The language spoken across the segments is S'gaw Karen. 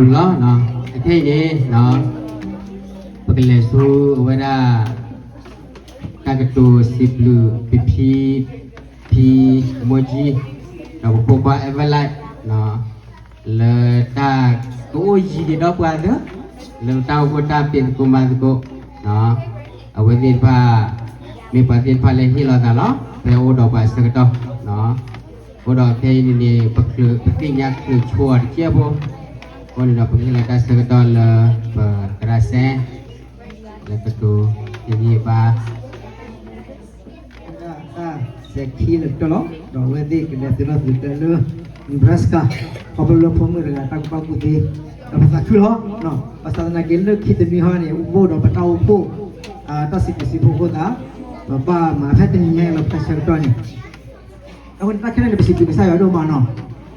လီၤ, အခဲအံၤန့ၣ် ပကလဲၤဆူအဝဲဒၣ် တၢ်ကတိၤစံးဘျုး ပဖံ ဖံမိၢ်ကၠံ ဒီးပဖိခွါ Everlight လၢတၢ်ကအိၣ်ယံၤဒံးဒီးပှၤသ့ၣ် လၢတၢ်အိၣ်ဖှိၣ်တၢ်ဖံးသကိးမၤသကိး, အဝဲသ့ၣ်တဖၣ် မ့ၢ်ပှၤသ့ၣ်တဖၣ်လၢဟ့ၣ်လီၤသးလီၤ. ဖဲအိၣ်ဒီးပှၤဆၢကတီၢ် အဃိဒီးခဲအံၤန့ၣ်န့ၣ် ပသ့ၣ်ညါချုးဆိတစဲးဖိ, အဃိန့ၣ်ဒီး ပကဟ့ၣ်လီၤတၢ်ဆၢကတီၢ်လၢ ပသရၣ်စဲ လၢကတိၤ ယယံာ်ဘါ တၢ်စဲးခံလၢကတၢၢ်လီၤ. ဒီးအဝဲသ့ၣ်ကလဲၤသုးထီၣ်သုးကျဲလၢ Nebraska ခီဖျိလၢဖိမုၣ်တဂၤတၢ်ကူၣ်ဘၣ်ကူၣ်သ့, ဒီးပသးခုလီၤ. ဘၣ်ဆၣ်သနာ်က့လၢခံတနွံဟီန့ၣ် အိၣ်ဒီးပတၢ်အိၣ်ဖှိၣ် တၢ်စံးဘျုးစံးဖှိၣ်အဃိသတး ပဘၣ်မၤဖဲတနံၤညါအံၤလီၤ ပတၢ်ဆၢကတီၢ်န့ၣ် အဃိန့ၣ် တၢ်ခဲလၢာ်န့ၣ် ပစံးဘျုးကစၢ်ယွၤဒိၣ်မးနီၤ,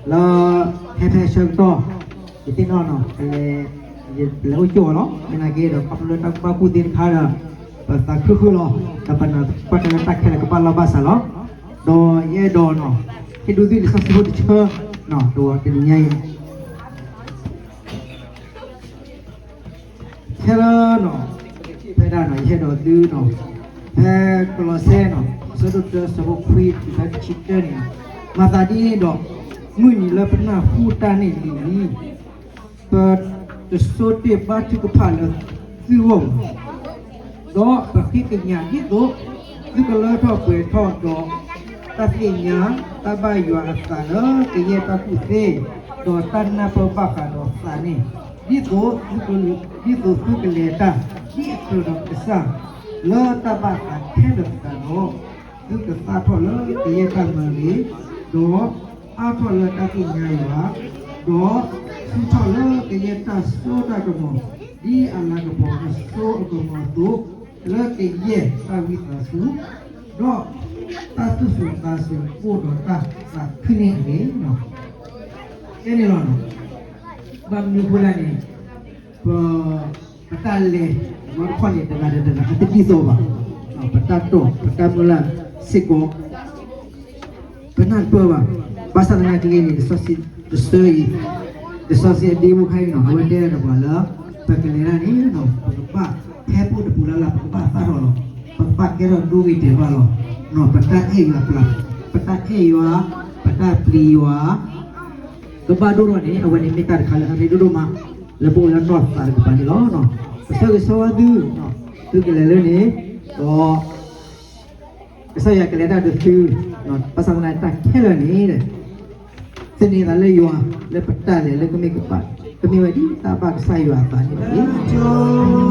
လၢ ဟဲဖဲဆၢကတီၢ် ယသ့ၣ်နီၣ်နီၤ ပလဲၤ ယလဲၤအိၣ်ကၠိၣ်အီၤလီၤ. မ့ၢ်နာ်က့ဒီး ခီဖျိလၢတၢ်ကူၣ်ဘၣ်ကူၣ်သ့တခါဒီး ပသးခုဃုာ်လီၤ. ဒီးပနၢ်ပၢၢ်တၢ်လၢတၢ်ခဲလၢာ်ကဘၣ်လီၢ်ဘၣ်စးလီၤ. ဒီးယအဲၣ်ဒိးနီၤ ဟ့ၣ်ဒိးသုလံာ်စီဆှံဖိတဆၢ တဝီတနံၤညါအံၤ ခဲလၢာ်နီၤ ဖဲဒၣ်နီၤ ယအဲၣ်ဒိးသုနီၤ ဖဲကလီးစဲနီၤ အဆၢဒိၣ်တၢ အဆၢဖိခွံတုၤဖဲတဆံတၢန့ၣ်, မၤသးဒ်န့ၣ်ဒီး မုၢ်နံၤလၢပနၢ်ဟူတၢ်န့ၣ်လံၤလံၤ ပတဆိတ့ၢ်ဘါထုကဖၣ်လၢသုဂီၢ်မး, ဒီးပဃ့ကညးဒ်သိး သုကလၢထီၣ်ပှဲၤထီၣ်ဒီး တၢ်သ့ၣ်ညါ တၢ်ဘၣ်ယွၤအသးလၢကယဲၢ်တၢ်ကူၣ်သ့, ဒီးတၢ်နၢ်ပၢၢ်ဘၣ်ဃးဒီးသးန့ၣ်, ဒ်သိးသုက ဒ်သိးသုကလဲၤတၢ် ဒ်အကြၢးဒီးကစၢ် လၢတၢ်ဘၣ်သးခဲလၢာ်သတးဒီး, သုကသၣ်ထီၣ်လၢကယဲၢ်တၢ်မၤဂ့ၤ, ဒီးအါထီၣ်လၢတၢ်သ့ၣ်ညါယွၤ, ဒီးဆူထီၣ်လၢကယဲၢ်တၢ်စိတၢ်ကမီၤ, ဒ်အလၤကပီၤကစိအကမီၤအသိး, လၢကယဲၢ်တၢ်ဝံသးစူၤ, ဒီးတၢ်သူၣ်စူၤသးစူၤအိၣ်ဒီးတၢ်သးခုန့ၣ်တဂ့ၤ. ကဲန့ၣ်လီၤ. ဘၣ်မနုၤအဃိလဲၣ်န့ၣ်, ပ ပတၢ်လဲၤ လီတခီန့ၣ် တဂၤဒီးတဂၤ အတဒ်သိးဘၣ်. ပတၢ်တိာ် ပတၢ်မုၢ်လၢ်စ့ၢ်ကီး ပနၢ်တပၢၢ်ဘၣ်. ဘၣ်ဆၣ်သနာ်က့န့ၣ် လံာ်စီဆှံတဆၢအံၤ, လံာ်စီဆှံအဒ့မုၢ်ခါအံၤနီၤ အဝဲတဲဒီးပှၤလၢ ပကလဲၤတၢ်န့ၣ် ပကဘၣ်ဖဲပအိၣ်တပူၤလၢ်လၢ် ပကဘၣ်သၣ်ထီၣ်လီၤ. ပကဘၣ်ကဲထီၣ်ဒိဂ့ၤတဲာ်ဘၣ်လီၤ. ပတၢ်အဲၣ်ယွၤပျၢ်, ပတၢ်အဲၣ်ယွၤ, ပတၢ်ပျံၤယွၤ ကဘၣ်ဒိၣ်ထီၣ်န့ၣ် အဝဲန့ၣ်မ့ၢ်တၢ်တခါလၢအရ့ဒိၣ်ဒိၣ်မး လၢပအိၣ်လၢနီၢ်သးတကပၤန့ၣ်လီၤ. ကဆၢဂ့ၤဆၢဝါသု, သုကလဲၤလၢန့ၣ်, ဒီး ကစၢ်ယွၤကလဲၤတၢ်ဒီးသု, ဘၣ်ဆၣ်သနာ်က့တၢ်ခဲလၢာ်န့ၣ် သန့ၤသးလၢယွၤ လၢပတၢ်လဲၤလၢကမ့ၢ်ကပၤ, ကမ့ၢ်ဝဲဒ်တၢ်ဘၣ်ကစၢ်ယွၤအသးန့ၣ်တက့ၢ်.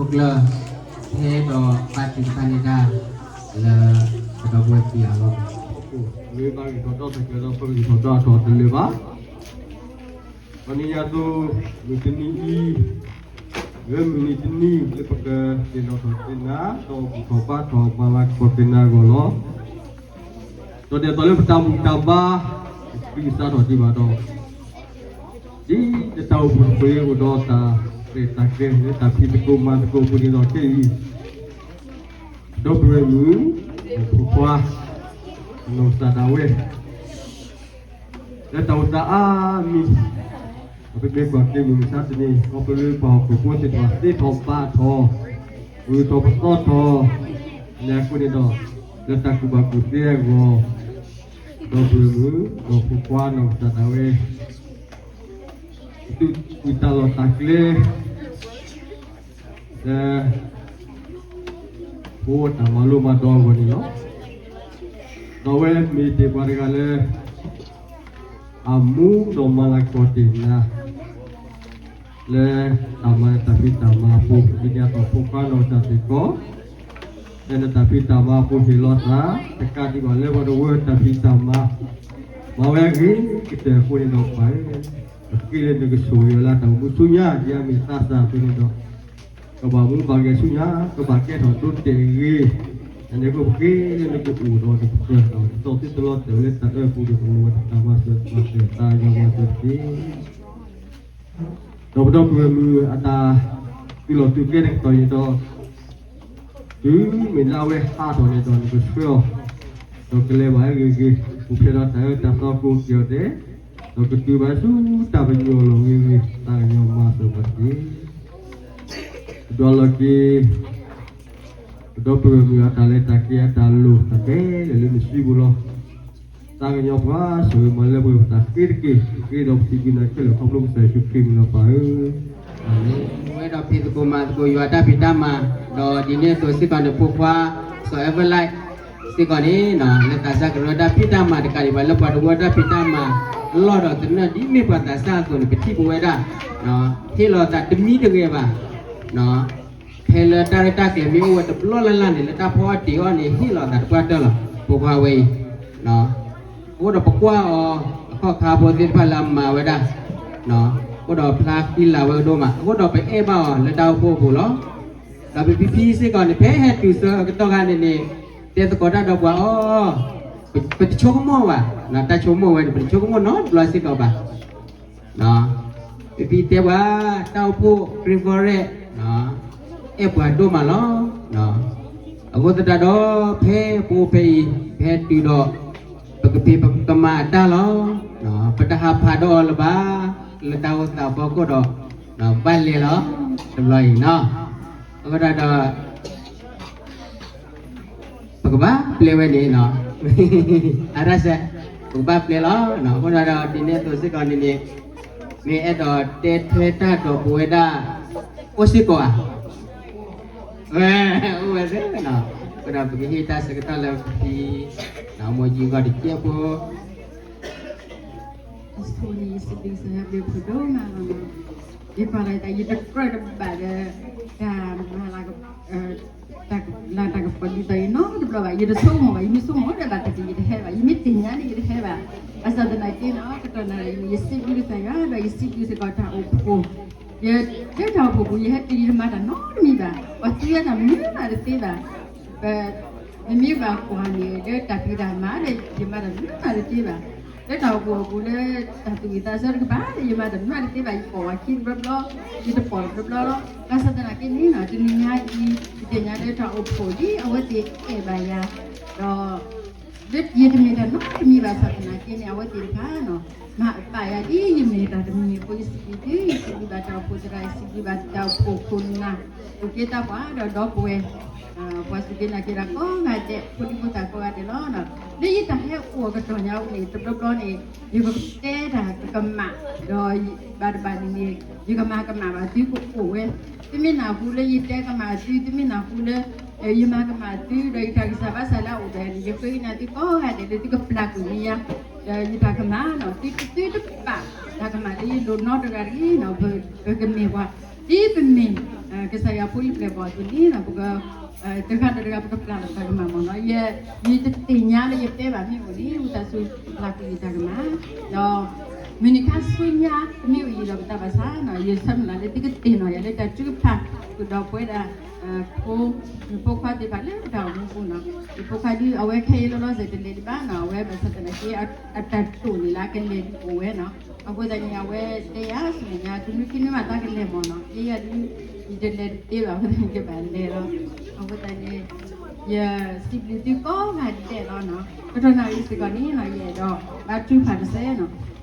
ကျၢၢ် ဖဲဒီးဘၣ်တံၢ်တဖၣ်န့ၣ်တၢ် လၢကဒီပုၢ်ဝဲၢ်ခံဂၤလီၤ. လၢဘၣ်ဂ့ၤထီၣ်ဒီးတကျၢၢ်ဒီး ပဂ့ၤထီၣ်ဒီးအထီတလၢာ်ဘၣ်. ပှၤနံၤညါသိး မုၢ်တနံၤအံၤ လၢမုၢ်နံၤတနံၤ လၢပကသ့ၣ်နီၣ်ထီၣ်သ့ၣ်နါ ဒီးဘူၣ်ထီၣ်ဘါထီၣ် မၤလၤကပီၤက့ၤနၤအဂီၢ်လီၤ. ဒီးဒ်သိးလၢပတၢ်ဘူၣ်တၢ်ဘါ တတုၤစးထီၣ်ဒံးဘၣ်ဒီး ဒ်တၢ်အိၣ်ဖှိၣ်တဖၣ်အံၤ အိၣ်ဒီးတၢ်ရဲၣ်တၢ်ကျဲၤ လၢတၢ်ဖံးသကိးမၤသကိးအပူၤန့ၣ်ဒီးခဲအံၤ ဒီပုၢ်ဝဲၢ်မုၣ် ဖိခွါ အနီၢ်ကစၢ်ဒၣ်ဝဲ လၢတၢ်အိၣ်သးအါမံၤ ပမ့ၢ်ကွၢ်က့ၤမုၢ်မဆါတနံၤ ခီဖျိလၢပှၤဟီၣ်ခိၣ်ဖိသ့ၣ်တဖၣ် သ့ထီၣ်ဘၣ်ထီၣ် ဂုၤထီၣ်ပသီထီၣ် န့ၣ်အဃိန့ၣ်ဒီး လၢတၢ်ကူၣ်ဘၣ်ကူၣ်သ့အဂီၢ် ဒီပုၢ်ဝဲၢ်မုၣ် ဒီးဖိခွါနီၢ်ကစၢ်ဒၣ်ဝဲ ပသူၣ်တၢ်လီၢ်တၢ်ကျဲ လၢ ပအိၣ်တၢ်မၤလိမၤဒိးအဂီၢ်န့ၣ်လီၤ. ဒီးအဝဲမ့ၢ်တ့ၢ်ပှၤတဂၤလၢ အမူဒီးမၤလၤကပီၤတ့ၢ်နၤ လၢတၢ်မၤနတၢ်ဖံးတၢ်မၤအပူၤ ဒ်န့ၣ်အသိးဖိခွါနီၢ်ကစၢ်စ့ၢ်ကီး လၢနတၢ်ဖံးတၢ်မၤအပူၤဟ့ၣ်လီၤသး တကးဒံးဘၣ်လၢပှၤတဝၢတၢ်ဖံးတၢ်မၤ မၤဝဲအဂ့ၤကတၢၢ်အဃိန့ၣ်ဒီးပှၤဧၢ ပဃ့လၢနကဆိၣ်ဂ့ၤဝဲလၢတၢ်အိၣ်မူဆူညါ ဒ်အမ့ၢ်သးစၢ်အသိးန့ၣ်ဒီး ကဘၣ်မူဘၣ်ဂဲၤဆူညါ ကဘၣ်ကဲထီၣ်ဒိတဲာ်အဂ့ၤ အန့ၣ်အဃိပဃ့လၢနကအိၣ်ဒီးနကပၢၤဒီး ကသီၣ်သုတလီၤတဲာ်ဝဲလၢတၢ်အၢပူၤဒီး ကမၤဝဲတၢ်မၤစၢၤမၤစၢၤတၢ်ယွၤမၤစၢၤတက့ၢ်. ဒီးပဒီပုၢ်ဝဲၢ်မုၣ်အတၢ် သုးလီၢ်သုးကျဲတကတီၢ်အံၤဒီး တုၤမ့ၢ်လၢအဝဲဟးထီၣ်န့ၣ်ဒီး နကဆှၢအီၤ ဒီးကလဲၤဘၣ်အဂ့ၤဂ့ၤ ပူၤဖျဲးဒီးတၢ်အၢတၢ်သီကိးက့ၤအီၤဒဲး ဒီးကတုၤဘၣ်ဆူတၢ်ပညိၣ်လီၢ်ဂ့ၤဂ့ၤ သးကညီၤမၤစၢၤပှၤတက့ၢ်. ပဒွးလီၤက့ၤ ပဒီပုၢ်ဝဲၢ်မုၣ်အတၢ်လဲၤတၢ်က့ၤအတၢ်လိၣ်တၢ်တဲလၢလၢနစုပူၤလီၤ. သးကညီၤပှၤဆိၣ်ဂ့ၤမၤလၢပှဲၤပသးဃ့တက့ၢ်. ဃ့ဒီးပစံးဘျုးနၤခဲလၢာ်ခီဖျိကစၢ်ယ့ၣ်ၡူးခရံာ်မံၤလီၤပၢ်ဧၢ. အၤမ့ၣ်. ပဝဲဒီးဖံးသကိးမၤသကိးယွၤတၢ်ဖံးတၢ်မၤ ဒီးဒ်န့ၣ်အသိးစ့ၢ်ကီးန့ၣ် ဖိခွါ စီၤအဲၣ်ဝဲလၢၣ် စ့ၢ်ကီးန့ၣ် လၢသးစၢ်ကရၢတၢ်ဖံးတၢ်မၤတကးဒံးဘၣ် လၢပှၤတဝၢတၢ်ဖံးတၢ်မၤ လီၢ်ဒီးသနၢၣ်ဒ်မ့ၢ်ပှၤသးစၢ်အသိးန့ၣ် ပထံၣ်ပဝဲဒၣ် ဟ့ၣ်လီၤသးတမံတဂဲၤဘၣ် ဖဲလၢတၢ်ရဲၣ်တၢ်ကျဲၤမ့ၢ်အိၣ်ဝဲတဘျီလၢ်လၢ်န့ၣ် လၢတၢ်ဖီအီၣ်တ့ၤအီၣ်န့ၣ် ဟ့ၣ်လီၤသးတပှၢ်တၢၢ်လီၤ. ဖိခွါဝဲအံၤ အဃိဒီးပကွၢ်အီၤ အခီၣ်ခါဖိသ့ၣ်တဖၣ်လၢအမၤဝဲဒၣ် အဃိဒီးဖျါဃံလၤဝဲကဒိၣ်မး အဃိဒီးပအဲၣ်ဘၣ်အီၤလၢတၢ်အိၣ်ဖှိၣ်အပူၤလီၤ. ဒီးပဖံဖံစ့ၢ်ကီးန့ၣ် ဖဲဟဲတုၤဆၢကတီၢ်ခါန့ၣ်န့ၣ် တဲသကိးတၢ်ဒီးပှၤအီၤ ပတဆိကမိၣ်ဘၣ် တၢ်ဆိကမိၣ်ဝဲန့ၣ် ပတဆိကမိၣ်နီတဘျီစ့ၢ်ကီးဘၣ် ပဖံတဲပှၤ တၢ်အိၣ်ဖှိၣ် Green Forest အဲၣ်ပှၤဒိၣ်မးလီၤ. အဃိသတးဒီး ဖဲပအိၣ်ဖဲအံၤ ဖဲတုၤဒီး ပကဖံးပကမၤအတၢ်လီၤ. ပတဟးဖးဒီးအီၤလၢၤဘၣ် လၢတၢ်အိၣ်သးဖီခိၣ်ဒီး ဘၣ်လဲၤလီၤ တဘျီအံၤနီၤ. အဃိသတးဒီး ပကဘၣ်ပျဲဝဲန့ၣ် အရၢစဲး ပကဘၣ်ပျဲလီၤ. အဃိသတးဒီး ဒ်န့ၣ်အသိးစ့ၢ်ကီးန့ၣ်န့ၣ် မ့ၢ်အဲၣ်ဒိးတဲထွဲတၢ်ဒီးပဝဲဒၣ် အိၣ်စ့ၢ်ကီးဧါ. အိၣ်ဝဲသ့နီၤ. အဃိဒီးပကဟ့ၣ်တၢ်ဆၢကတီၢ်လၢပဖံ မိၢ်ယံၤဂီၤတကဲးဖိ အဆိန့ၣ် ယစံးဘျုးကစၢ်ယွၤဘျုးဖှိၣ်ဒိၣ်မးလီၤ. ယကွၢ်လီၤသး ယတကြၢးတဘၣ်ဒီး တၢ်မၤလၤကပီၤ တၢ်လၤတၢ်ကပီၤဒ်သိးအံၤနီတဘျီဘၣ်. ယတဆိကမိၣ်ဘၣ်, ယမ့ၢ်ဆိကမိၣ်ဒီးဘၣ်တက့ၢ် ယတဟဲဘၣ်, ယမ့ၢ်သ့ၣ်ညါန့ၣ် ယတဟဲဘၣ်. ဘၣ်ဆၣ်သနာ်က့နီၤ ကတီၢ်နၣ်ရံၣ်အံၤန့ၣ် ယစံးဘျုးကစၢ်ယွၤဒီး ယစံးဘျုးစ့ၢ်ကီးတၢ်အိၣ်ဖှိၣ်, ယ လၢတၢ်အိၣ်ဖှိၣ်ပူၤ ယဟဲတုၤယတမၤတၢ်နီတမံၤဘၣ်. ပှၤသံယၤတၢ်မနုၤမးတသ့ဘၣ်. ပ မ့မ့ၢ်ဘၣ်ကွၢ်န့ၣ် လၢတၢ်ဖံးတၢ်မၤဒီး ယမၤတၢ်မနုၤမးတသ့ဘၣ်. လၢတၢ်အိၣ်ဖှိၣ်အပူၤလၢ တၢ်သူၣ်ဝံၣ်သးဆၢတကပၤဒီး ယမၤတၢ်မနုၤမးတသ့ဘၣ်. ယပိာ်ပှၤခံတဘျီဘျီ, ယတပိာ်တဘျီဘျီလီၤ. ဘၣ်ဆၣ်သနာ်က့န့ၣ်နီၤ တနံၤညါအံၤ ယသ့ၣ်ညါလၢတၢ်အိၣ်ဖှိၣ်ဒ်အဝဲသ့ၣ်အဲၣ်ဘၣ်ယၤ, ဒီး လၢယတမ့ၢ်တၢ်နီတမံၤဘၣ်ဆၣ်သနာ်က့န့ၣ် အဝဲသ့ၣ်တဖၣ်နီၤ မၤအပာ်ယၤဒ်ယမ့ၢ်တၢ်တမံၤအဃိ ယစံးဘျုးသု, ယစံးဘျုးဘၣ်တၢ်အိၣ်ဖှိၣ်သရၣ်, ယစံးဘျုးဘၣ်တၢ်အိၣ်ဖှိၣ်ခိၣ်နၢ်, ပူၤက့တၢ်ပှၤဒီးဒီပုၢ်ဝဲၢ် ပှၤစူၢ်က့ၤနာ်က့ၤတၢ်ကိးဂၤဒဲး, ဖိဒံဖိသၣ်ကိးဂၤဒဲးလီၤ. လၢယတၢ်ဟဲအိၣ်အကတီၢ်ညါအံၤန့ၣ် တဘျီဘျီန့ၣ် ယကတဲတၢ်ကမၣ်, ဒီးဘၣ်တဘၣ်န့ၣ်န့ၣ် ယကမၤကမၣ်ဘၣ်သုကအိၣ်ဝဲ, သုမ့ၢ်နၢ်ဟူလၢယတဲကမၣ်သု, သုမ့ၢ်နၢ်ဟူလၢ ယမၤကမၣ်သု ဒီးယတၢ်ဂံၢ်စၢ်ဘါစၢ်လၢအအိၣ်ဒီးန့ၣ် ယဃ့ကညးသုကိးဂၤဒဲးလၢသုကပျၢ်ကွံာ်န့ၢ်ယၤ, ဒီးယတၢ်ကမၣ်နီၤ သုတပာ်တၢ်ကမၣ်လၢယလိၤနီတဂၤတဂ့ၤနီၤ, ပကမ့ၢ်ပှၤ ဒ်ပမ့ၢ် ကစၢ်ယွၤဖိလံၤပျဲၢ်ဘီၣ်အသိးန့ၣ် ပက တဂၤဒီးတဂၤ ပကပျၢ်လီၤတၢ်ကမၣ်မ့ၢ်နီၤ. ယ ယတသ့ၣ်ညါလၢယတဲဘၣ်မ့ၢ်အိၣ်န့ၣ် ဝံသးစူၤပျၢ်ကွံာ်ယတၢ်ကမၣ်, ဒီး မုၢ်နံၤခါဆူညါ တမ့ၢ်အိၣ်ယံာ်ဒီးပတၢ်ဘၣ်ဆၣ်နီၤ ယဆၢမုၢ်လၢ်လၢသုကသ့ၣ်နီၣ်ယၤလၢတၢ်ထုကဖၣ် ကဒီးပဝဲဒၣ် ဖိ ဖိခွါသ့ၣ်တဖၣ်လၢပတၢ်အိၣ်မူပူၤနီၤ. ယဖိခွါဒုး အဝဲခဲအံၤလီၤလီၤဆဲးတလဲၤဒံးဘၣ်နီၤ, အဝဲဘၣ်ဆၣ်သနာ်က့ အတၢ်တိာ်န့ၢ်လၢအကလဲၤဒံးအိၣ်ဝဲနီၤ. အဃိသတးန့ၣ် အဝဲတဲယၤဆူမဲာ်ညါ တနွံခံနွံမးတၢ်ကလဲၤမ့ၢ်နီၤ, ယဲယၤဒုး ယတလဲၤတသ့ဘၣ် အဃိသတးန့ၣ် ယဘၣ်လဲၤလီၤ. အဃိသတးန့ၣ် ယစံးဘျုးသုကိးဂၤဒဲးလီၤနီၤ. ကတီၢ်နၣ်ရံၣ်စ့ၢ်ကီးန့ၣ်နီၤ ယအဲၣ်ဒိး ဘါထုကဖၣ်တစဲးနီၤ.